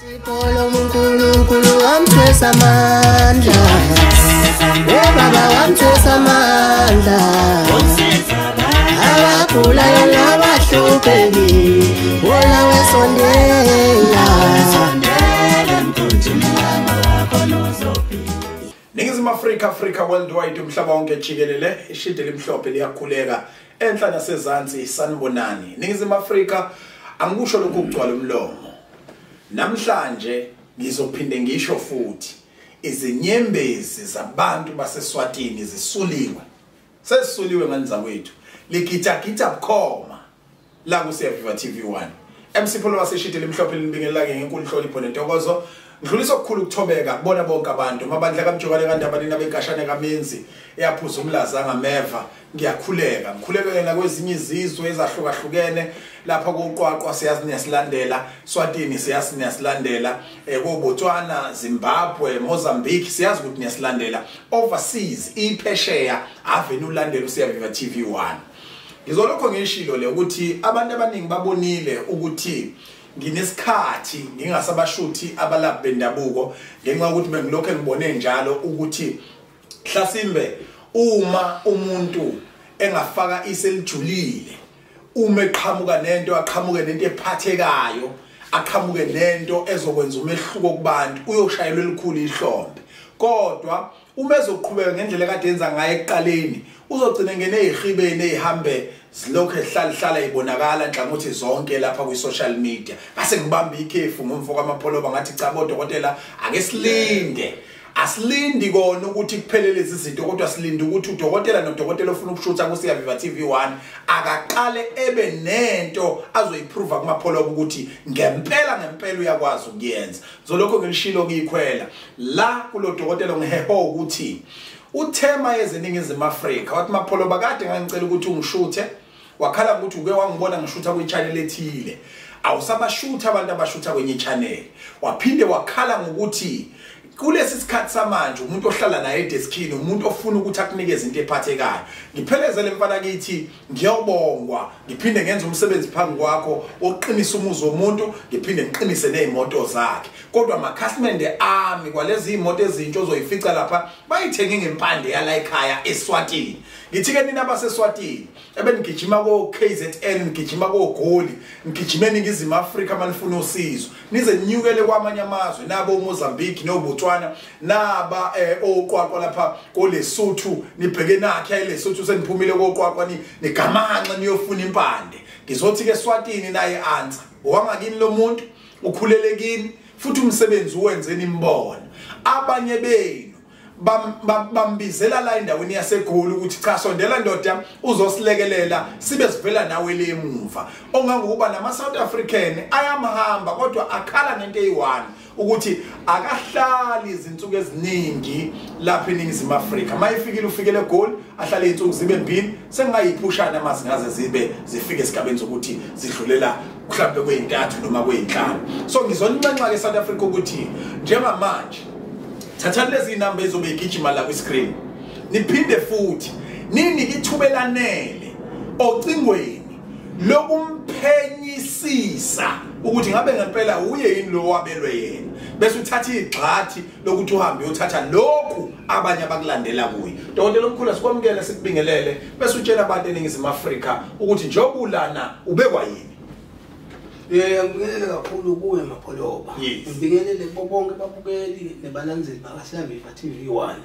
Sipolo uNkulunkulu wamthwesa amandla. Baba wamthwesa amandla. Abagulayo nabahluphekile, wona wesondela. Ningizimu Afrika, Afrika worldwide, umhlaba wonke jikelele, ishidi limhlophe liyakhuleka enhla nasezansi. Sanibonani Ningizimu Afrika, angikusho lokhu kugcwala umlomo. Namhlanje ngizophinde ngisho futhi, izinyembezi zabantu baseSwatini zisuliwe, sesisuliwe ngani zakwethu. Ligijagija bukhoma la kuSiyaviva TV 1. MC Pholo waseshidi limhlophe linibingelela ke ngenkulu inhlonipho nentokozo. Ngidlulisa okukhulu ukuthobeka kubona bonke abantu mabandla kaMjokane kaNdaba nina benkashane kaMenzi eyaphuza umlaza ngameva. Ngiyakhuleka ngikhulekela kwezinye izizwe ezahlukahlukene lapha koQwaqwa, siyazi niyasilandela, Swatini siyazi niyasilandela, koBotswana, Zimbabwe, Mozambique siyazi ukuthi niyasilandela, overseas iphesheya ave nulandela uSiyaviva TV 1. Ngizolokho ngishilo le ukuthi abantu abaningi babonile ukuthi nginesikhathi ngingasabashuthi abalaphi bendabuko ngenxa yokuthi bengilokho ngibone njalo ukuthi hlasimbe uma umuntu engafaka iselijulile, uma eqhamuka nento, aqhamuke nento ephathekayo, aqhamuke nento ezokwenza umehluko kubantu, uyoshayelwa elikhulu ihlombe. Kodwa uma ezoqhubeka ngendlela ekade yenza ngayo ekuqaleni, uzogcina ngene ezihibeni ezihambe zilokhu ehlala ibonakala nhlangothi zonke lapha kwi social media. Base ngibamba ikhefu ngomfo kaMapholoba ngathi cha bodokotela, ake silinde. Asilindi kona ukuthi kuphele lezi zinto, kodwa silinde ukuthi udokotela nodokotela ofuna ukushutha kuSiyaviva TV 1 akaqale ebe nento azoyiprova kuMapholoba ukuthi ngempela ngempela uyakwazi ukuyenza. Zolokho ngilishilo kuyikhwela la kulo dokotela ngiheho ukuthi uthema yezeningizimu Afrika wathi Mapholoba kade ngangicela ukuthi ungishuthe, wakhala ukuthi uke wangibona ngishutha kwi-channel ethile, awusabashutha abantu abashutha kwenye channel. Waphinde wakhala ngokuthi kulesi sikhathi samanje umuntu ohlala naye edeskini umuntu ofuna ukuthi akunikeze into ephathekayo. Ngiphelezele mfana kithi, ngiyobongwa, ngiphinde ngenze umsebenzi phambi kwakho oqinisa umuzi womuntu, ngiphinde ngiqinise nezimoto zakhe. Kodwa amakhasimende ami kwalezi imoto ezintsha ozoyifica lapha bayithenge ngempande yala ekhaya eSwatini. Ngithi ke nina abaseSwatini ebenigijima ko KZN, nigijima ko Goli, nigijime eNingizimu Afrika manifuna usizo, nize ninyukele kwamanye amazwe nabo Mozambique noBotswana naba oQwaqwa lapha koLesotho, nibheke nakhe eLesotho seniphumile koQwaqwa nigamanxa niyofuna impande. Ngizothi ke eSwatini naye answer owangakini lo muntu ukhulele kini futhi umsebenzi uwenze nimbona. Abanye benu bambizela la endaweni yaseGoli ukuthi cha sondela ndoda uzosilekelela sibe sivela nawe le emuva. Ongangokuba nama South African ayamhamba kodwa akhala ngento eyi1 ukuthi akahlali izinsuku eziningi lapha eNingizimu Afrika. Mayifikile ufikele eGoli ahlale izinsuku zibe mbili, sengayiphushana mazingaze zibe zifike esigabeni sokuthi zidlulela mhlawumbe kweyintathu noma kweyinhlanu. So ngizoninxenxa ke South Africa ukuthi njengamanje thathani lezi inamba ezobe igijima la kwi-screen, niphinde futhi ninike ithuba elanele ocingweni lokumphenyisisa ukuthi ngabe ngempela uye yini lo wabelwe yena, bese uthatha igxathi lokuthi uhambe uyothatha lokhu abanye abakulandela kuye. Dokotela omkhulu, asikwamukele sikubingelele, bese utshela abantu eNingizimu Afrika ukuthi njengoba ulana ubekwa yini. Ngibingelele kakhulu kuwe Mapholoba. Ngibingelele kubo bonke babukeli nebalandzeli bakaSiyaviva TV 1.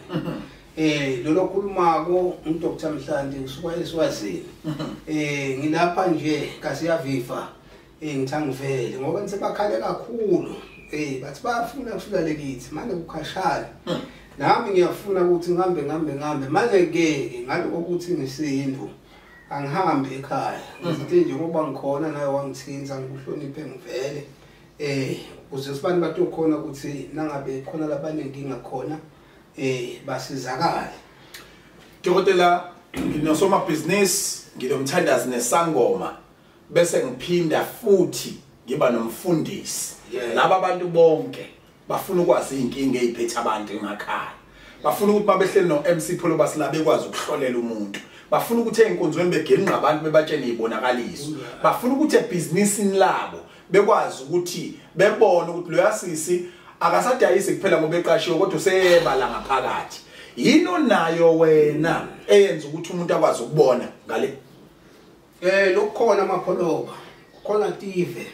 Lolo khulumako uDr Mhlanti ngisuka eSwazini. Ngilapha nje kaSiyaviva ngithangivele ngoba nisebakhale kakhulu. Bathi bayafuna kufika lekithi manje kukhashana. Nami ngiyafuna ukuthi ngihambe ngihambe manje ke ngaloko ukuthi ngisindu angihambi ekhaya. Ngithi nje ngoba ngikhona naye wangithinza ngikuhloniphe ngivele ukuze sibani bathi khona ukuthi nangabe khona labanenkinga khona basizakale. Dokotela, nginosomabhizinisi, nginomthandazi nesangoma, bese ngiphinda futhi ngiba nomfundisi. Laba abantu bonke bafuna ukwazi inkinga eziphethe abantu emakhaya. Bafuna ukuthi babehleli no MC Pholo basilabe bekwazi ukuhlolela umuntu. Bafuna ukuthi einkonzweni begenqa abantu bebatshene izibonakaliso. Bafuna ukuthi ebhizinisini labo Bekwazi ukuthi bebone ukuthi lo yasisi akasadayisi kuphela ngoba eqashiwe kodwa usebala ngaphakathi. Yini onayo wena eyenza ukuthi umuntu akwazi ukubona ngale? Lokukhona Mapholoba, kukhona tive.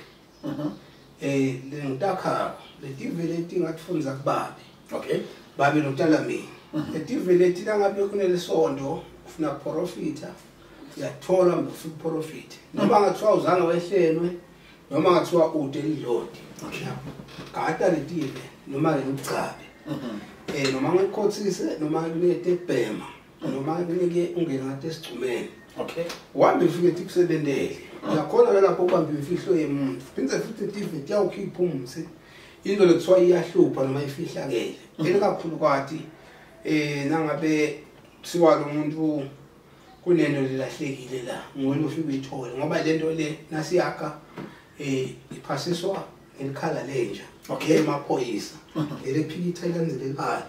Lengitakha letive leti ngathfunza kubabe. Okay. Babe notala mina. Letive leti langabe kunelisonto ufuna profita uyathola ufuna profit. Noma ngathiwa uzange wehlelwe noma ngathiwa ude lidlodi. Okay. Gada letive noma ngikuchabe. Noma ngikukhothise noma ngikunike ebhema noma ngikunike ungene ngathi esigcumeni. Okay. Uhambe ufike tikusebentele. Uyakhona lapho ubambe imfihlo yemuntu. Phindze futhi tive tiyawukhipha umsi. Into lekuthiwa iyahlupha noma ifihlakele. Elikakhulu kwathi nangabe kuthiwa lo muntu kunento lelahlekile la, nguwe ufike uyithole ngoba lento le nasiyakha iphasiswa ngelikhala lenja. Okay. Emaphoyisa. Elephikitha ilandzele libala.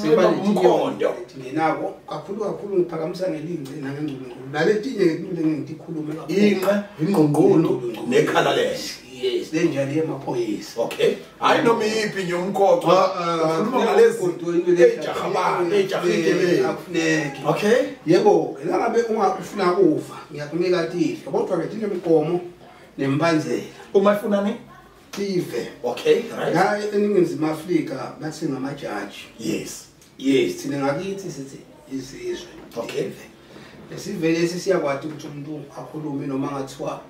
Siba umkhondo. Ngenako kakhulu kakhulu ngiphakamisa ngelince nangengqungqulu. Naletinye ngekunye ngitikhulume kakhulu. Inqe, ingqungqulu nekhala lenja. Yes, lenja le emaphoyisa. Okay. Hayi noma iyiphi nje umkhonto. Ukhuluma ngalezi ejahabana, ejahile. Akufuneki. Okay. Yebo, nangabe ungafuna kuva, ngiyakunika tive. Kodwa ke tinemigomo nembandzela. Uma ifuna ni? Tive. Okay, right. La eNingizimu Afrika bathi ngamajaji. Yes. Yes, thina ngakithi sithi izizwe. Okay. Esivele siyakwazi ukuthi umuntu akhulume noma ngathiwa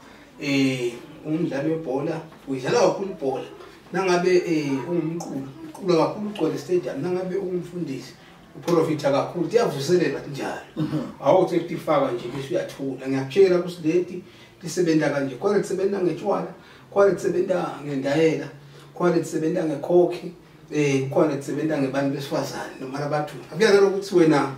umdlali webhola, uyidlala kakhulu ibhola. Nangabe ungumqulu, uqula kakhulu ugcwele stadium, nangabe ungumfundisi, uprofita kakhulu, tiyavuselela njalo. Awuthi kutifaka nje bese uyathula. Ngiyakutshela ukuthi leti lisebenza kanje. Khona lisebenza ngetshwala, khona lisebenza ngendayela, khona lisebenza ngekhokhi, khona lisebenza ngebantu besifazane noma labathula. Akuyena ukuthi wena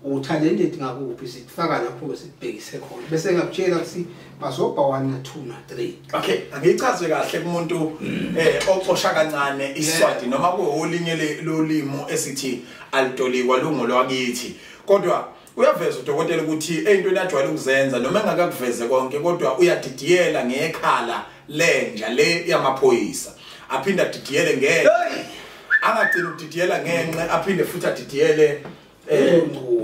utalented ngakuphi, sifaka lapho sibhekise khona. Bese ngakutshela ukuthi basobha 1 na 2 na 3. Okay, angichaze kahle kumuntu oxosha kancane iSwati noma kuholinye lolimo esithi alitolikwa lungolwakithi. Kodwa uyaveza udokotela ukuthi eyintweni ajwayele ukuzenza noma engakakuveze konke kodwa uyadidiyela ngekhala lenja le yamaphoyisa. Aphinde adidiyele ngenqe. Angagcina ukudidiyela ngenqe aphinde futhi adidiyele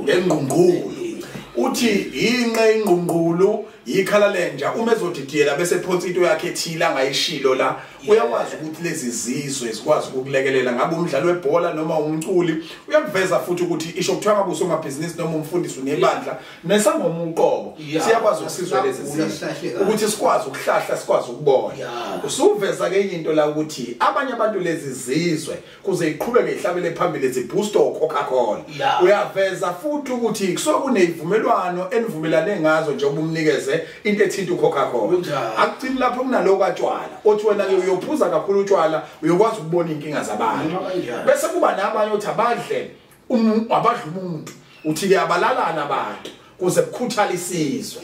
ngengqungqulu. Uthi inqe ingqungqulu ikhala lenja uma ezodidiyela bese phonsa into yakhe ethile angayishilo la. Uyakwazi ukuthi lezi zizwe zikwazi ukukulekelela ngabe umdlali webhola noma umculi. Uyakuveza futhi ukuthi isho kuthiwa ngabe usomabhizinisi noma umfundisi unebandla nesangoma uqobo siyakwazi ukusizwa lezi zizwe ukuthi sikwazi ukuhlahla sikwazi ukubona. Usuveza ke into la ukuthi abanye abantu lezi zizwe kuze iqhubeke ihlabele phambili zibooster Coca-Cola. Uyaveza futhi ukuthi kusuke kunezivumelwano enivumelane ngazo njengoba umnikeze into ethinta uCoca-Cola. Akugcini lapho kunaloko atshwala othi wena ke uyophuza kakhulu utshwala uyokwazi ukubona inkinga zabantu. Bese kuba nabanye othi abadle abadla umuntu uthi ke abalalana abantu kuze kukhuthala isizwe.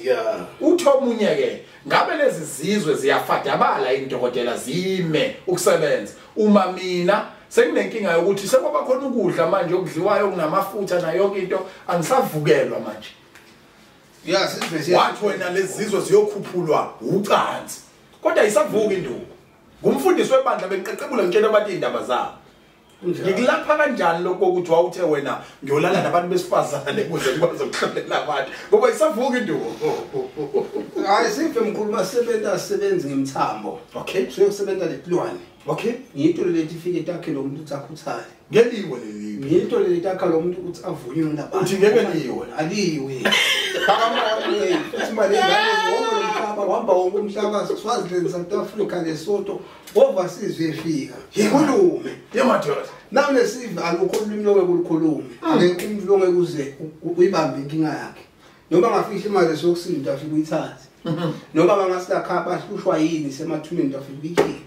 Uthi omunye ke ngabe lezi zizwe ziyafadabala indokotela zime ukusebenza. Uma mina senginenkinga yokuthi sekwaba khona ukudla manje okudliwayo okunamafutha nayo yonke into angisavukelwa manje. Wathi wena lezi zizwe ziyokhuphulwa ucansi kodwa ayisavuki induku. Ngumfundisi webandla bengiqeqebula ngitshela abantu indaba zabo. Ngikulapha kanjani lokho ukuthi wawuthe wena ngiyolala nabantu besifazane kuze ngikwazi ukuhlolela abantu ngoba isavuka induku. Hayi sive mkhulu basebenza sebenzi ngemthambo. Okay. Siyokusebenza letilwane. Okay. Ngiyinto leti ifike takhe lo muntu uthi akhuthale. Ngeliwe leli. Ngiyinto leli takhe lo muntu uthi avunywe nabantu. Uthi ngeke liwe. Aliwe. Phakama futhi mali ingane wonke umhlaba wahamba wonke umhlaba Swaziland, South Africa, Lesotho overseas uyefika. Yikhulume. Yemadoda. Nawunesive alukho ulimi lokwe kulikhulume. Akekho umuntu longeke uze uyibambe inkinga yakhe. Noma ngafihla imali sokusinda afike uyithathe. Noma bangasilakha bahlushwa yini semathuneni afike uyikhiphe.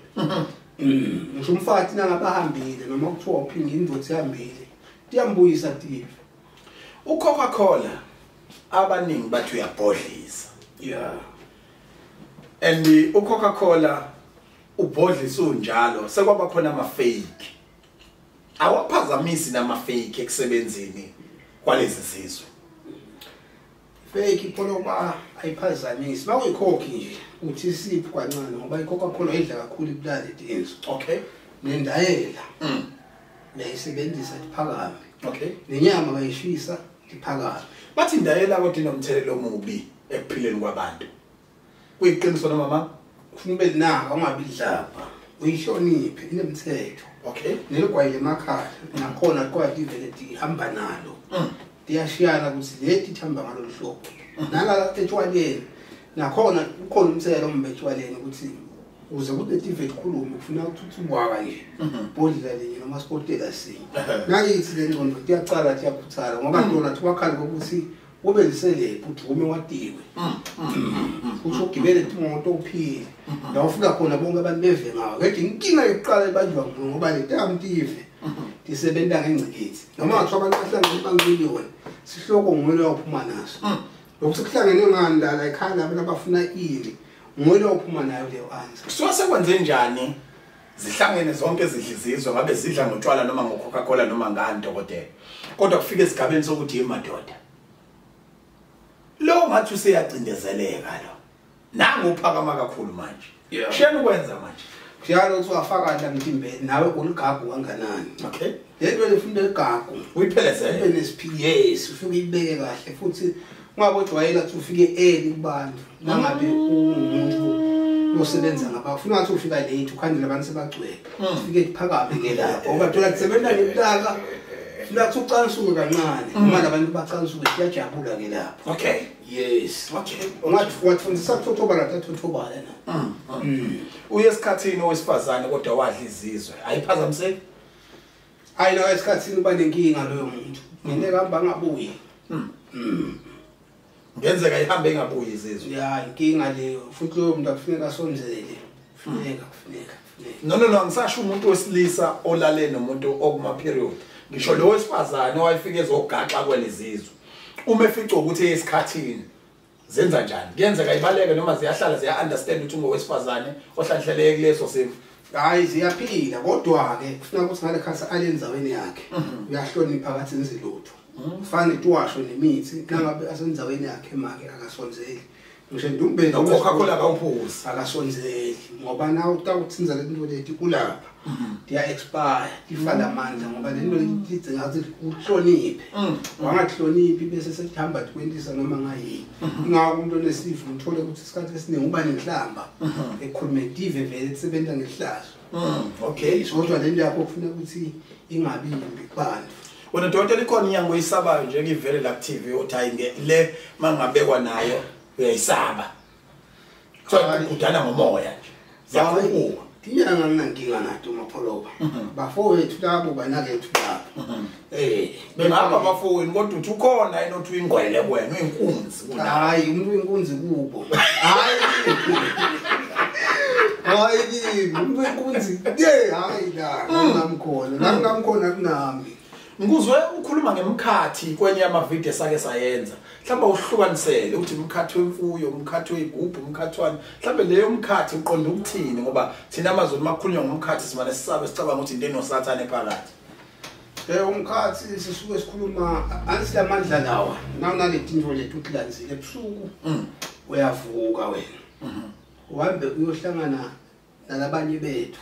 Ngisho umfati nangabahambile noma kuthiwa uphinga indoda ihambile. Tiyambuyisa tive. uCoca-Cola abaningi bathi uyabhodlisa. Yeah. And uCoca-Cola ubhodlisa unjalo sekwaba khona ama fake. Awaphazamisi nama fake ekusebenzeni kwalezi zizwe. Fake ipholoba ayiphazamisi. Makuyikhokhi nje uthi isiphi kancane ngoba iCoca-Cola idla kakhulu ibulale inso. Okay. Nendayela. Uyayisebenzisa iphakame. Okay. Nenyama bayishisa iphakame. Bathi indayela kodwa inomthelelo omubi ekuphileni kwabantu. Kuyiqiniso noma mama? Ufuna ube naka ungabi idlapha. Uyihloniphe inemthetho. Okay. Neligwayi emakhaya nakhona kwathi vele ihamba nalo. Tiyashiyana ukuthi leti ithamba ngalolu hlobo. Nala etshwaleni nakhona ukhona umthelelo ombe etshwaleni ukuthi uze kuletive ikhulume kufuna ukuthi uwaka nje. Bodla linye noma sikotela sinye. Nakithi le ngqondo tiyacala tiyakhuthala ngoba tona thiwakhala ukuthi ube liselephu udume wadiwe. Usho ugibele imoto uphile. La ufika khona bonke abantu beve ngawo. Kodwa inkinga yokuqala ibanjwa ngoba le tamtive tisebenza ngengcikithi. Noma ngathiwa abantu bahlangene bangiliyoni sihloko nguwe ophuma naso. Lokhu sekuhlangene ngani la ekhaya abantu abafuna ini nguwe ophuma nayo leyo answer. Kusuka sekwenze njani zihlangene zonke zidlizizwe ngabe zidla ngotshwala noma ngoCoca-Cola noma ngani dokotela. Kodwa kufika esigabeni sokuthi imadoda. Lo ngathi useyacindezeleka lo. Nangu uphakama kakhulu manje. Shena ukwenza manje. Kuyalo ukuthi wafaka la mtimbe nawe uligagu kanganani. Okay. Lento lefunda ligagu. Uyiphelezele. Ube nesiphi yes, ufike ibeke kahle futhi ungabojwayela ukuthi ufike early kubantu. Nangabe umuntu osebenza ngaba ufuna ngathi ufika late ukhandela abantu sebagcwele. Ufike iphakame ke lapho. Ngoba thola kusebenza ngemtaka. Funa ukuthi ucansuke kancane. Uma labantu bacansuke siyajabula ke lapho. Okay. Yes. Okay. Ungathi wathundisa kuthothobala tathothobala na. Uye esikhathini owesifazane kodwa wadla izizwe. Ayiphazamiseki? Hayi la esikhathini uba nenkinga loyo muntu. Ngeke hamba ngabuyi. Ngenzeka ihambe engabuyi izizwe. Ya, inkinga leyo. Futhi loyo muntu akufuneka asonzele. Kufuneka. No, angisasho umuntu wesilisa olale nomuntu okuma period. Ngisho lo wesifazane owayefike ezogaxa kwelezizwe. Uma efica ukuthi esikhathini zenza njani? Kuyenzeka ibaleke noma ziyahlala ziya understand ukuthi ungowesifazane ohlanhleleke kuleso simo. Hayi ziyaphila kodwa ke kufuna ukuthi ngale khasa alenzaweni yakhe. Uyahlonipha phakathi enzilutho. Kufanele tuwasho nemithi nangabe asenzaweni yakhe make akasonzeli. Ngisho ndumbeni noCoca-Cola akawuphuzi akasonzeli ngoba nawe utawuthinza lento lethi kulapha. Tiya expire tifala amandla ngoba lento lethi ngathi uhloniphe. Wangahloniphi bese sekuhamba 20 noma ngayini. Ingakho umuntu onesifo uthole ukuthi isikhathi esiningi uba nenhlamba ekhulumetive vele isebenza ngehlazo. Okay. Kodwa lento yakho kufuna ukuthi ingabi imbi kubantu. Wena dokotela ikhona inyanga oyisabayo nje ngivele la TV uthi hayi le mangabekwa nayo uyayisaba. So kudana ngomoya nje. Ziyakhuphuka. Inyanga nginankinga nato mapholoba. Bafowethu labo banakethu lapho. Bengaba bafowenu kodwa uthi ukhona yena othi uyingwele kuwena uyinkunzi kuna. Hayi umuntu uyinkunzi kubo. Hayi. Hayi kimi umuntu uyinkunzi. Ye hayi la ngamkhona. Ngamkhona kunami. Ngikuzwe ukhuluma ngemkhathi kwenye yamavideo esake sayenza. Mhlawumbe uhlukanisele uthi umkhathi wemfuyo, umkhathi weyigubhu, umkhathwani. Mhlawumbe leyo mkhathi uqonda ukuthini ngoba thina amaZulu makhulunywa ngomkhathi simane sisabe sicabanga ukuthi into enosathane phakathi. Umkhathi sisuke sikhuluma ansilamandla lawa. Nawunaletinto lethu utlanzile ebusuku. Uyavuka wena. Uhambe uyohlangana nalabanye bethu.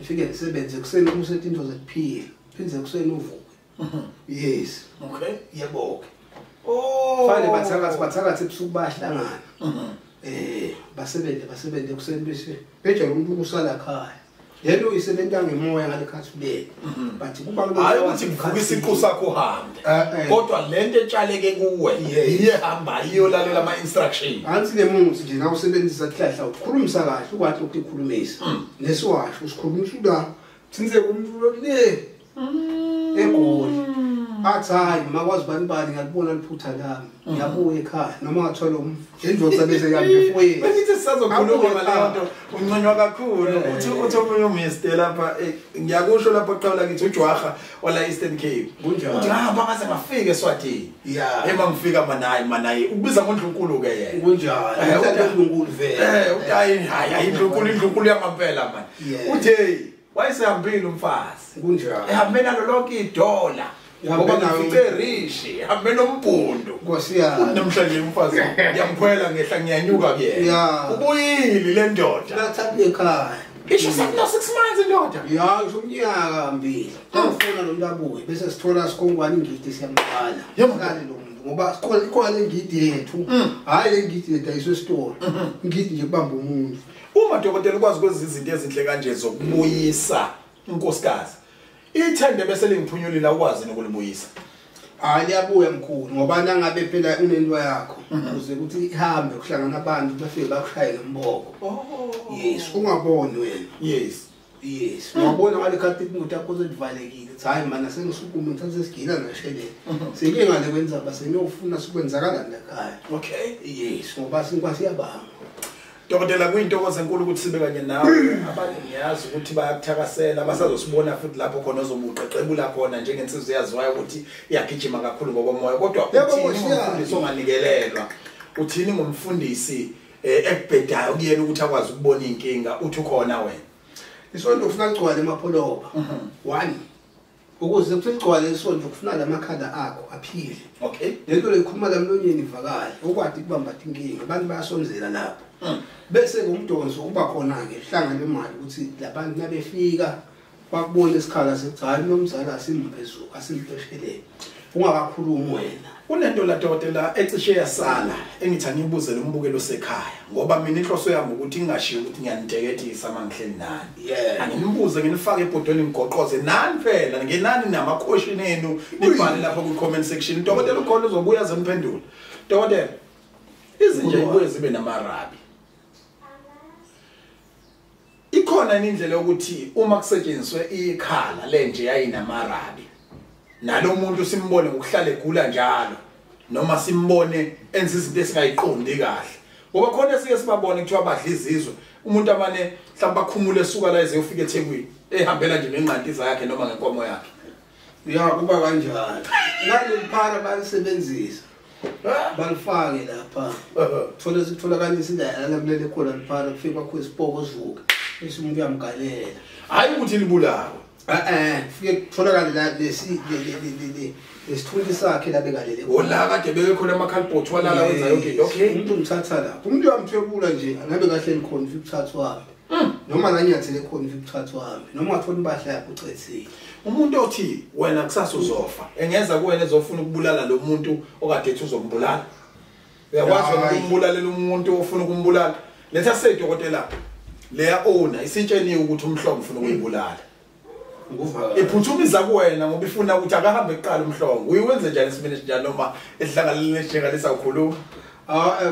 Ufike nisebenze kuseni kusetinto zekuphila. Phindze kuseni uvuke. Yes. Okay. Yebo ke. Oh. Fanele bathakathi ebusuku bayahlangana. Basebenze kuseni bese bejela umuntu usala ekhaya. Lento isebenza ngemoya ngalekhathi ulele. But kuba hayi ukuthi kuvuka isiqu sakho uhambe. Kodwa lento etshaleke kuwe iyehamba iyolalela ama instruction. Ansi lemuthi nje na usebenzisa ihlahla ukhulumisa kahle ukwathi ukukhulumisa. Nesiwasho usikhulumisa la. Thinze umuntu le. Egoli. Athi hayi makwazi bani bani ngiyakubona liphutha lami. Ngiyabuya ekhaya noma ngathola indvodza bese yami Besithi sisazokhuluma ngaleyo nto unconywa kakhulu uthi omunye uMr lapha ngiyakusho lapho qala ngithi uJwaha wala Eastern Cape. Kunjalo. Uthi hamba ngaze ngafika eSwatini. Yeah. Ema ngifika manayi ukubiza ngondlunkulu ke yena. Kunjalo. Indlunkulu vele. Uthi hayi indlunkulu yamampela man. Uthi wayesehambile umfazi. Kunjalo. Ehambe nalo lonke idola. Ngoba ngifice rishi, hambe nombhundu. Nkosi yami. Namhlanje umfazi ngiyamkhwela ngehla ngiyanyuka kuyena. Ubuyile le ndoda. Lathatha ekhaya. Isho sekuna 6 months indoda. Ya, ngisho umnyaka mbili. Ngifuna lo muntu abuye bese sithola sikongwane ingidi siyamqala. Yamqale lo muntu ngoba sikhona le ngidi yethu. Hayi le ngidi yethu ayiswe esitolo. Ingidi nje kubamba umuntu. Uma dokotela ukwazi kwenza izinto ezinhle kanje zokubuyisa unkosikazi. Ithende bese lingiphunyulile ukwazi nokulibuyisa. Hayi liyabuya mkhulu ngoba nangabe phela unento yakho uze ukuthi ihambe kuhlangana abantu bafike bakushaye ngemboko. Yes, ungaboni wena. Yes. Yes, ungabona ngalekhathi imoto yakho selivalekile. Hayi mana sengisukume ngithathe sigila ngashelele. Sike ngale kwenza baseniyofuna sikwenzakalani la ekhaya. Okay. Yes, ngoba sinkwa siyabanga. Dokotela kuyintokozo enkulu ukuthi sibe kanye nawe. Abanye ngiyazi ukuthi bayakuthakasela basazosibona futhi lapho khona ozobuqeqebula khona njengensizwe yaziwayo ukuthi iyagijima kakhulu ngokomoya. Kodwa uthini ngomfundisi onganikelelwa? Uthini ngomfundisi ekubhedayo kuyena ukuthi akwazi ukubona inkinga uthi ukhona wena? Isonto kufuna ligcwale emapholoba. 1 ukuze kusigcwale isonto kufuna lamakhala akho aphile. Okay. Lento lekhuluma lamlonyeni ivakale ukwadi kubamba inkinga abantu bayasonzela lapho. Bese umdonso uba khona ke hlangana lemali ukuthi labantu nabefika bakubone isikhala sekuthi hayi nomzala asimphezulu asimpeshelele ungakakhulumi wena. Kunento la dokotela ecishe yasala engithi angibuzele umbukelo sekhaya ngoba mina inhloso yami ukuthi ngingashiyi ukuthi ngiyaniteketisa mangihleli nani. Angimbuze nginifake ebhodweni ngigoqoze nani phela ngenani namakhoshini enu nibhale lapha ku comment section. Dokotela ukhona uzobuya azomphendula. Dokotela izinja ibuye zibe namarabi. Ikhona indlela yokuthi uma kusetshenziswe ikhala lenje yayinamarabi nalo muntu simbone ngokuhlala egula njalo noma simbone enza izinto esingayiqondi kahle ngoba khona sike sibabone kuthiwa badla izizwe umuntu amane mhlawumbe akhumule esuka la eze ufike eThekwini ehambela nje ngenqantiza yakhe noma ngenkomo yakhe. Ya kuba kanjalo naleliphara balisebenzisa balifake lapha thola sikutholakalisa indawo la kulele khona liphara kufika kwakho isipoko sivuka bese umuntu uyamgalela. Hayi ukuthi libulawe. Fike kutholakale la lesi lesithunzi sakhe la bekalele. Ola kade bekhona amakhalibhothi walala wenza yonke into. Okay. Umuntu umthatha lapho. Umuntu uyamthwebula nje angabe kahle khona ufike uthathwa hambe. Noma la nyathele khona ufike uthathwa hambe. Noma ungathola impahla yakho ucethile. Umuntu othi wena kusasa uzofa engeza kuwena ezofuna ukubulala lo muntu okade ethi uzombulala. Uyakwazi wena ukumbulalela umuntu ofuna ukumbulala. Letha say dokotela leya owner isitsheniwe ukuthi umhlongo ufuna ukuyibulala. Iphuthumiza kuwena ngoba ifuna ukuthi akahambe kuqala umhlongo. Uyiwenze njani isimene njani noma ehlangaleni njengalesa ukhuluma?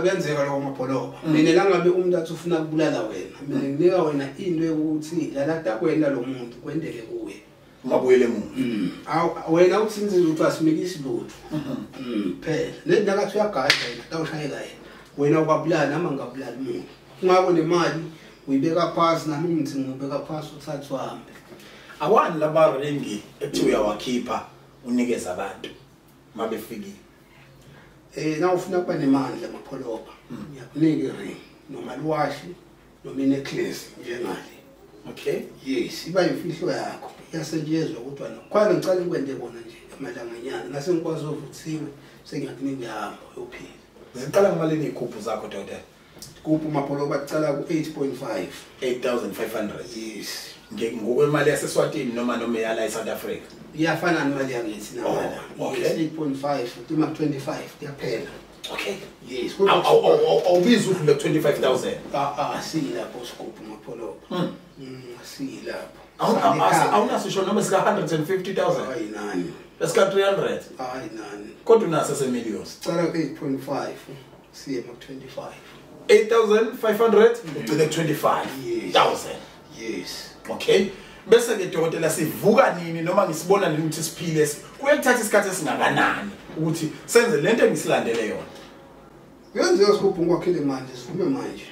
Kuyenzeka lokho mabholoba. Mina la ngabe umuntu athi ufuna ukubulala wena, mina nginika wena into yokuthi lalada kwena lo muntu kwendeke kuye. Ungabuyele emuva. Wena uthinze lutho asimikisi lutho. Phela le ndakathi uyagadla yena, tawushayeka yena. Wena ubabulala noma ngabulala umuntu. Ungako nemali uyibeka phansi nami ngithi ngibeka phansi uthathe uhambe. Awani laba ringi ekuthiwa uyawakhipha unikeza abantu mabefikile. Na ufuna kuba nemandla mapholoba ngiyakunika iring noma liwashi noma inecklace njengale. Okay. Yes, iba imfihlo yakho iyasetshenziswa kodwa khona ngicela ukwente kona nje emalanganyana ngase ngikwazi ovuthiwe sengiyakunika uyahamba uyophila. Ziqala ngemalini ikhuphu zakho dokotela? Kuphu mapholoba kucala ku 8.5. 8500. Yes. Ngokwemali yaseSwatini noma eyala eSouth Africa. Iyafana nemali yakithi namala. Okay. 8.5 utima 25 kuyaphela. Okay. Yes. Awubiza udlule 25,000. Asilapho sigubhu mapholoba. Asilapho. Awunasisho noma sika 150,000. Hayi nani. Esika 300. Hayi nani. Kodwa unaso semillions. Cala 8.5 siye ma 25. 8,500 ugcine 25,000. Yes. Okay. Bese ke dokotela sivuka nini noma ngisibona nini ukuthi siphile kuyakuthatha isikhathi esingakanani ukuthi senze lento engisilandele yona? Kuyenzeka sigubhu ngikwakhele manje sivume manje.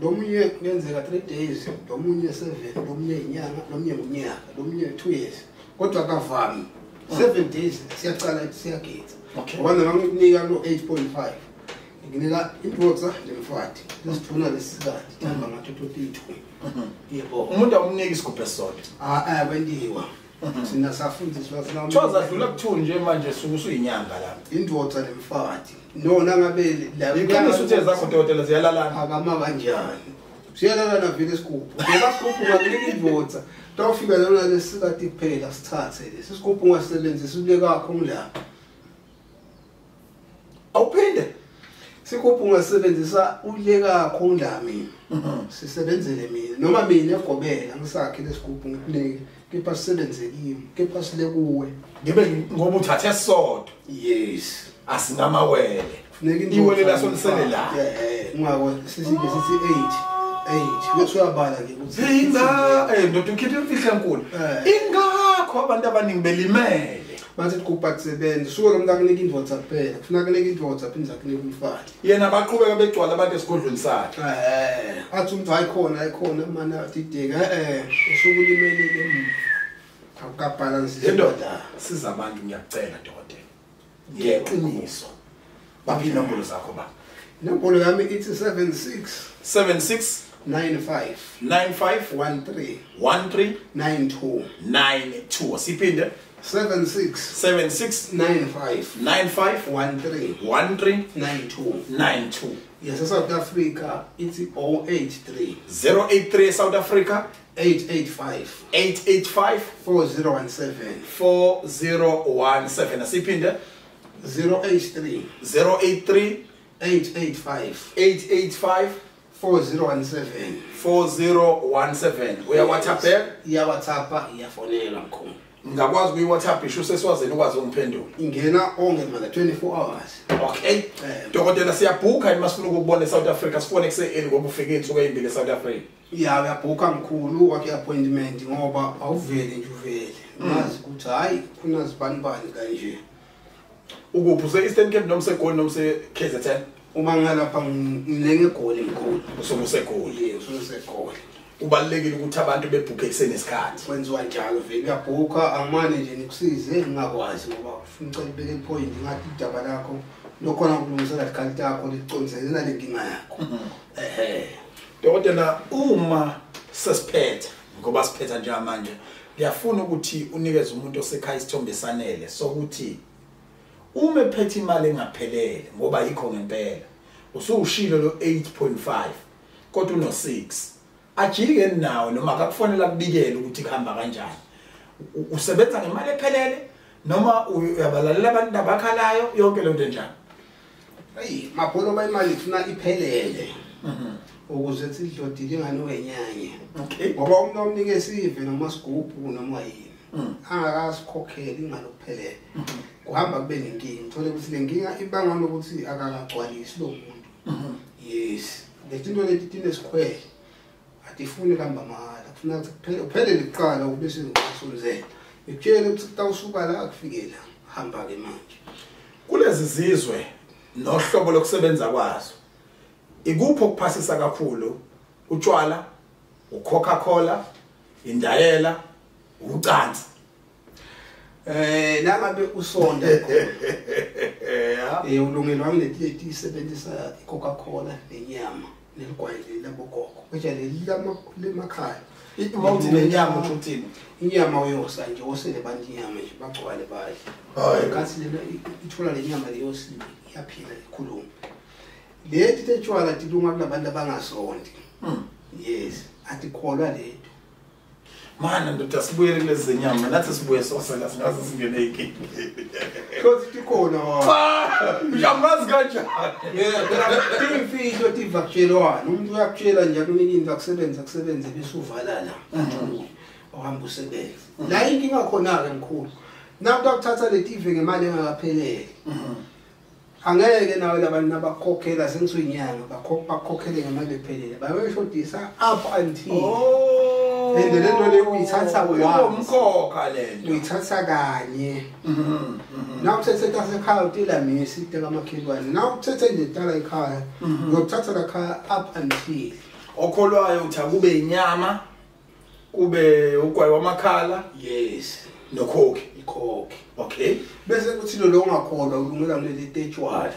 Lomunye kuyenzeka 3 days, lomunye 7, lomunye inyanga, lomunye ngonyaka, lomunye 2 years. Kodwa akavami. 7 days siyaqala siyageza. Ngoba noma ngikunika lo 8.5 nginika indvodza lemfati lesithuna lesikati thamba ngathi 22. Yebo. Umuntu awumniki isigubhu esisodwa. Kwendiwa. Sina safundiswa sina. Thoza dlula ku2 nje manje suku usuyinyanga la. Indoda nemfati. No nangabe la iqiniso uthe zakho dokotela ziyalalana. Phakama kanjani? Siyalalana vele isigubhu. Ngoba isigubhu ngakunika indoda. Tawufika lona lesikati kuphela sithathe lesi sigubhu ungasebenzisi ube kakho ngilapha. Awuphinde. Sigubhu ungasebenzisa ule kakho ngila mina. Sisebenzele mina noma mina egobela ngisakhe lesigubhu ngikunike kepha sisebenze kimi kepha sile kuwe. Ngibe ngoba uthathe sodwa. Yes. Asinamawele. Kufuneka iwele laso lisele la. Ungako sisibe sithi 8 8 bese uyabala ke ukuthi inga ndoda ukhipha imfihlo enkulu. Ingakho abantu abaningi belimele. Bathi igubha kusebenza suke lo muntu akunika indoda kuphela kufuna kunika indoda phinde akunike umfati. Yena baqhubeka begcwala abantu esigodlweni sakhe. Athi umuntu hayikhona hayikhona mana adideka usuke ulimelele emuva. Akukabhalansi indoda. Siza abantu ngiyakucela dokotela. Ngeqiniso. Baphi inombolo zakho ba? Inombolo yami ithi 76 76 95 95 13 13 92 92. Siphinde 76 76 95 95 13 13 92 92. Yes, South Africa it's 083 083 South Africa 885 885 4017 4017. Siphinde 083 083 885 885 4017 4017. Uya WhatsApp? Iya WhatsApp, iyafonela mkhulu. Ngakwazi kuyi WhatsApp isho seswazini ukwazi ungiphendula. Ingena onke mana 24 hours. Okay. Dokotela siyabhuka yini masifuna ukubona eSouth Africa sifone kuse-early ngoba ufike insuku ezimbili eSouth Africa. Ya uyabhuka mkhulu wakhe appointment ngoba awuveli nje uvele. Ngazi ukuthi hayi kuna zibanibani kanje. Ukuphi use Eastern Cape noma seGoli noma se KZN? Uma ngalapha ngilenge eGoli mkhulu. Usuke useGoli. Yebo, usuke useGoli. Kubalulekile ukuthi abantu bebhuke kusenesikhathi. Kwenziwa njalo vele uyabhuka angimane nje nikusize ngingakwazi ngoba ufuna ucela ubeke ipoint ngathi idaba lakho lokhona ukulungisela ikhali lakho licondzene nale nkinga yakho. Dokotela uma sesiphetha ngoba siphetha nje manje ngiyafuna ukuthi unikeze umuntu osekhaya isithombe sanele sokuthi uma ephethe imali engaphelele ngoba yikho ngempela usuushilo lo 8.5 kodwa uno 6 ajike nawe noma akakufonela kubikele ukuthi kuhamba kanjani. Usebenza ngemali ephelele noma uyabalalela abantu abakhalayo yonke le nto enjani? Hey mapholo ba imali ifuna iphelele ukuze sidlodile ingane wenyanye. Okay. Ngoba umuntu omnike sive noma sigubhu noma yini angakasikhokheli ingane okuphelele. Kuhamba kube nenkinga uthole ukuthi le nkinga ibangwa nokuthi akakagcwalisi lo muntu. Yes. Letinto leti tinesikhwele. Atifuni kuhamba mahhala kufuna ukuthi kuphelele kuqala ubese usunzela. Ngikutshela ukuthi kutawusuka la akufikela hamba ke manje. Kulezi zizwe nohlobo lokusebenza kwazo ikuphi okuphasisa kakhulu? Utshwala, uCoca-Cola, indayela, ucansi. Nangabe usonda khona. Ulungelwa ngileti isebenzisa iCoca-Cola nenyama neligwayi labogogo. Kodwa leli lemakhaya. Uma uthi nenyama usho uthini? Inyama uyosa nje osele bantu inyama nje bagcwale badle. Kanti lena ithola lenyama leyosiwe iyaphila ikhuluma. Leti tetshwala tilunga kulabantu abangasondi. Yes, atikholwa lento. Mana ndoda sibuyele kulezi zenyama nathi sibuye sosela singaze singene inkingeni. Kodwa tikhona. Uyamazi kanjani? Yeah, timfihlo tivakutshelwana. Umuntu uyakutshela nje akunika into akusebenza kusebenze bese uvala la. Uhamba usebenze. La inkinga khona ke mkhulu. Naku akuthatha letive ngemali engakaphelele. Angeke nawe labantu abakhokhela sengisuyinyanga bakhokhele ngemali ephelele. Bayoshodisa up until and lento le uyithatha umkhokha lento uyithatha kanye. Na uthethe tasekhaya utila misi iteka amakhelwane. Na uthethe nje tala ekhaya uyothatha la khaya up until okholwayo uthi akube inyama kube ugwayi wamakhala. Yes, nokhokhi ikhokhi. Okay. Bese kuthi lo ongakholwa ulungela kuleli tetshwala.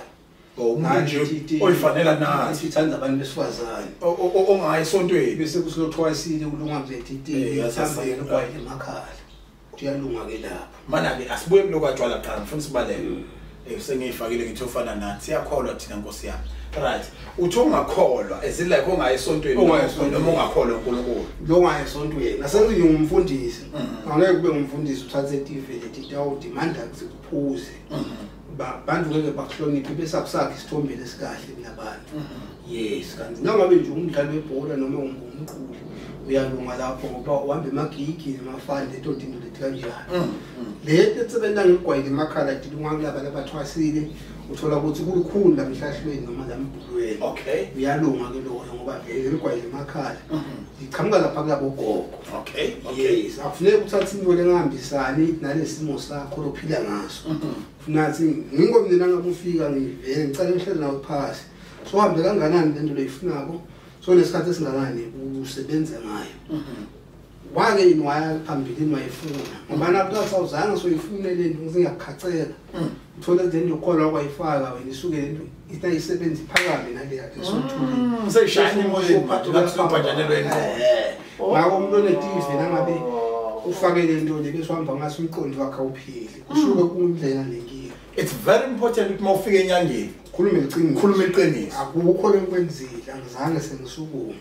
Umuntu nje oyifanela nathi ithanda abantu besifazane ongayi esontweni bese kusilothiwa isile kulunga kuleti tea ithanda ugwayi emakhala. Kuyalunga ke lapho. Mana ke asibuye kuloko atshwala qala ngifuna sibaleke. Sengiyifakile ngithi ufana nathi siyakholwa thina Nkosi yami. Right. Uthi ungakholwa as in like ungayi esontweni noma ungakholwa uNkulunkulu. Lo ungayi esontweni. Asengiyumfundisi. Angeke kube ngumfundisi uthathe TV lethi tawu demand ukuthi uphuze. Bantu ngeke bakuhloniphe bese akusakhe isithombe lesikahle kunabantu. Yes, kanti nangabe nje umdlali webhola noma ungumquli uyalunga lapho ngoba uhamba emagigi nemafani leto tinto leti kanjalo. Le etsebenza ngigwayile emakhala dilunga kulaba labathwasile uthola ukuthi kulukhulu la mhlahlweni noma la mbhulweni. Okay. Uyalunga ke loyo ngoba vele ligwayile emakhala. Liqhamuka lapha kulabo gogo. Okay. Okay. Yes, akufuneki uthathe into lengahambisani nalesimo sakho lophila ngaso. Funathi ngingomnina ngabe ufika ngivele ngicela ngihlale nawe phasi. So hambe kanganani lento leyifunako? So lesikhathi esinganani usebenza ngayo. Wake yini waya phambili wayifuna ngoba nakuthatha awuzange soyifune le nto ngingakukhacela. Uthola le nto ukholwa kwayifaka wena isuke le nto itayisebenza iphakame nale yakhe sothuli. Seyishaya emoyeni manje ngathi ubhajanelwe ingqondo. Ngakho umuntu onetive nangabe ufake le nto le bese uhamba ngaso umqondo wakhe awuphili. Kusuke kuyindlela lenkinga. It's very important ukuthi mawufika enyangeni khuluma iqiniso. Khuluma iqiniso. Akukho lenkwenzile angizange sengisukume.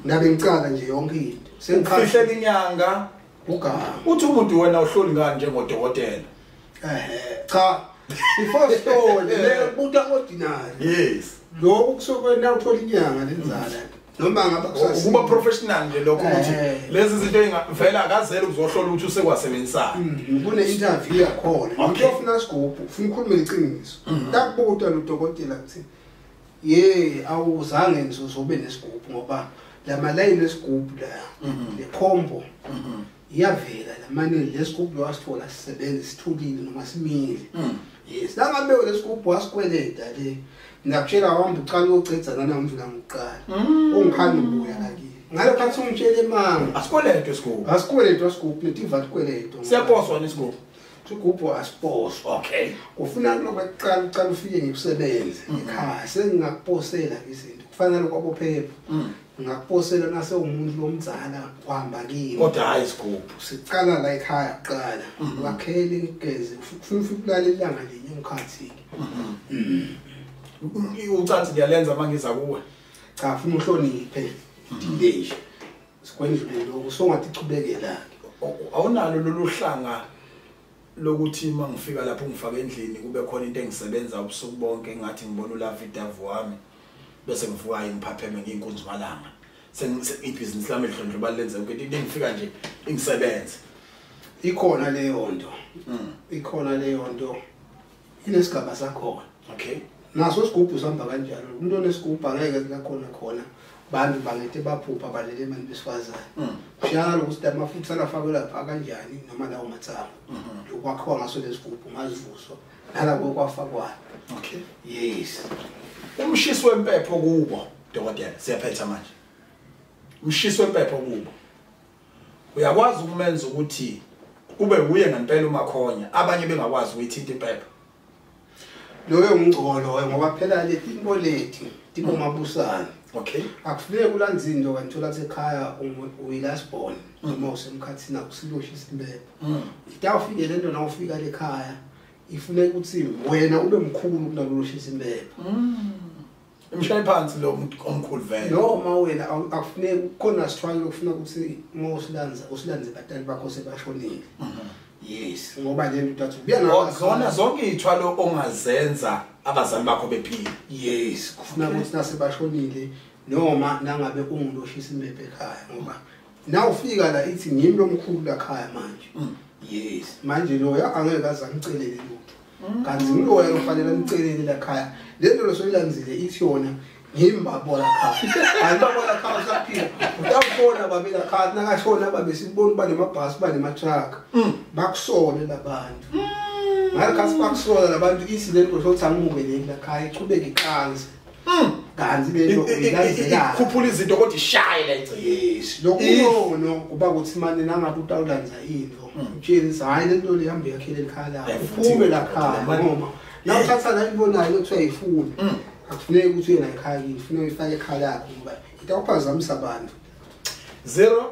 Ngabe ngicala nje yonke into. Sengifihlela inyanga ugama. Uthi umuntu wena uhloli ngani njengodokotela? Cha. Before story le buta ordinary. Yes. Lokhu kusokwena uthola inyanga lenzala. Noma ngaba kusasa kuba professional nje lokho ukuthi lezi zinto engavela akazela uzohlola ukuthi usekwasebenzisana. Kune interview yakhona. Umuntu ofuna sigubhu ufuna ukukhuluma iqiniso. Takubuta lo dokotela kuthi ye awuzange ngizobe nesigubhu ngoba lamalayini esigubhu la le combo iyavela lamane lesigubhu wasithola sisebenza sithulile noma simile. Yes, langabe lesigubhu wasikweleda le ngiyakutshela wahamba uqala uyocedza nana umvula ngokuqala. Ungikhani ubuya la kimi. Ngalokho athi ungitshele manga. Asikweletwe isigubhu. Asikweletwe isigubhu netiva sikweletwe. Siyaposwa nesigubhu. Isigubhu asiposwa. Okay. Ufuna lokuqala uqala ufike ngikusebenze ekhaya sengingakuposela izinto. Kufana lokwabophepha. Ngakuposela nase umuntu lomdzala uhamba kimi. Kodwa hayi isigubhu. Siqala la ekhaya kuqala. Wakhele ngigeze ufuna ukulala ilanga linye ngikhathi. Ucansi ngiyalenza mangiza kuwe. Cha ufuna uhloniphe. Dile nje. Sikwendlule lokho songathi ichubekela ke. Awunalo lolu hlanga lokuthi mangifika lapho ngifaka endlini kube khona into engisebenza ubusuku bonke ngathi ngibona uLavidavu wami bese ngivuka ngiphapheme ngiyinkunzi malanga. Ibhizinisi lami lidlondloba lenze ukuthi into engifika nje ingisebenze. Ikhona leyo nto. Ikhona leyo nto. Inesigaba sakhona. Okay. Naso isigubhu sihamba kanjalo. Umuntu onesigubhu angeke lakhona khona bantu bangethe baphupha balele abantu besifazane. Kushiyana lokuthi amafutha alafakwe lapha kanjani noma lawo mathambo. Lokwakhiwa ngaso lesigubhu ngazivuswa nalabo kwafakwa. Okay. Yes. Umshiso wempepho kubo dokotela siyaphetha manje. Umshiso wempepho kubo. Uyakwazi ukumenza ukuthi kube uye ngempela umakhonya abanye bengakwazi ukuyithinta impepho. Loyo ngcolo ngoba phela leti inkoleti tibomabusana. Okay. Akufuneki ulanza into kanti uthola ekhaya uyi-last born noma usemkhathini akusiloshisa impepho. Itawufike lento na ufika lekhaya ifuneka ukuthi wena ube mkhulu kunaloshisa impepho. Imshayi phansi lo omkhulu vele. Noma wena akufuneki khona sithwalo lokufuna ukuthi uma usilanza usilanze batali bakho sebashonile. Yes, ngoba le nto uthi ubuya nazo zona zonke izithwalo ongazenza abazali bakho bephila. Yes, kufuna ukuthi nasebashonile noma nangabe unguloshisa impepho ekhaya ngoba na ufika la ithi ngimi lomkhulu la khaya manje. Yes, manje loya angeke aze angicelele lutho. Kanti ngiloya lofanele angicelele la khaya. Le nto losoyilanzile ithi yona ngimbabo la khaya. Ayibabo la khaya usaphila. Utawubona babe la khaya nakashona babe sibona ba nemabhasi ba nematruck. Bakusole labantu. Ngalokho bakusola labantu isi le nto sokuthi angimukeleki la khaya ichubeke iqanze. Kanti le nto uyilandela. Ikhuphula izinto kodwa ishaye la igcine. Yes, lokho kuba ukuthi manje nangabe utawulanza into. Utshele hayi le nto le hambe yakhele ekhaya lakho. Uphume la khaya ngoba nawuthatha la ibonayo lokuthiwa ayifuni. Akufuneki ukuthi uye la ekhaya kini, ufuna uyifake ekhaya lakho ngoba itawuphazamisa abantu. 0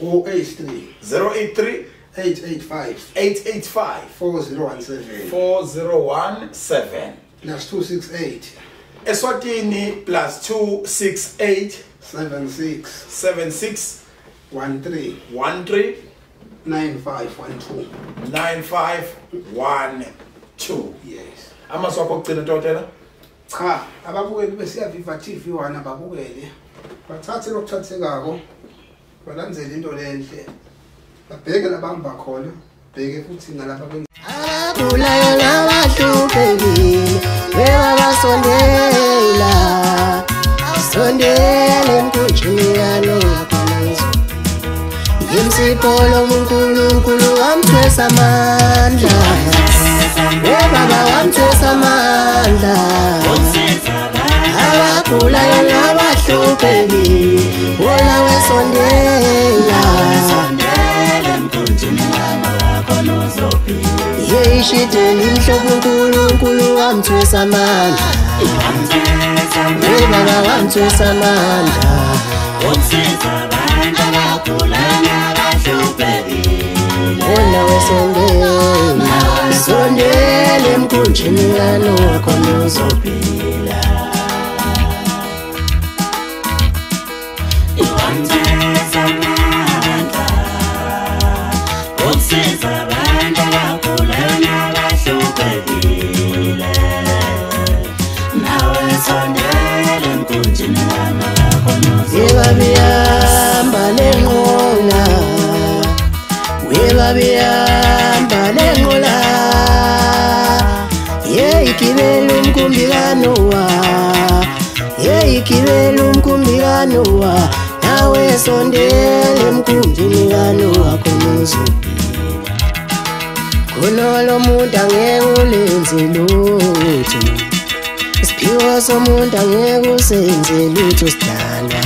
083 083 885 885 4017 4017 +268 Eswatini +268 76 76 13 13 9512 9512. Yes. Amazwi akho okugcina dokotela? Cha, ababukeli beSiyaviva TV1 ababukele bathathe lokuthathekako, balandzele into lenhle, babheke labamba khona, bheke futhi nalapha abagulayo nabahluphekile bebabasondela sondela emkhunjini kaNowa khona uzophila. Yimsipho lomuNkulunkulu wamthwesa amandla, webaba wamthwesa amandla. Abagulayo nabahluphekile wona wesondela yeyishideli imhlophe uNkulunkulu wamthwesa amandla, webaba wamthwesa amandla. Wona wesondela sondela emkhunjini kaNowa khona uzophila. Webabihamba lenqola, webabihamba lenqola, yeyigibela umkhumbi kaNowa, yeyigibela umkhumbi kaNowa, nawe sondela emkhunjini kaNowa khona uzophila. Khona lo muntu angeke ulenze lutho, isiphiwo somuntu angeke usenze lutho sidalwa.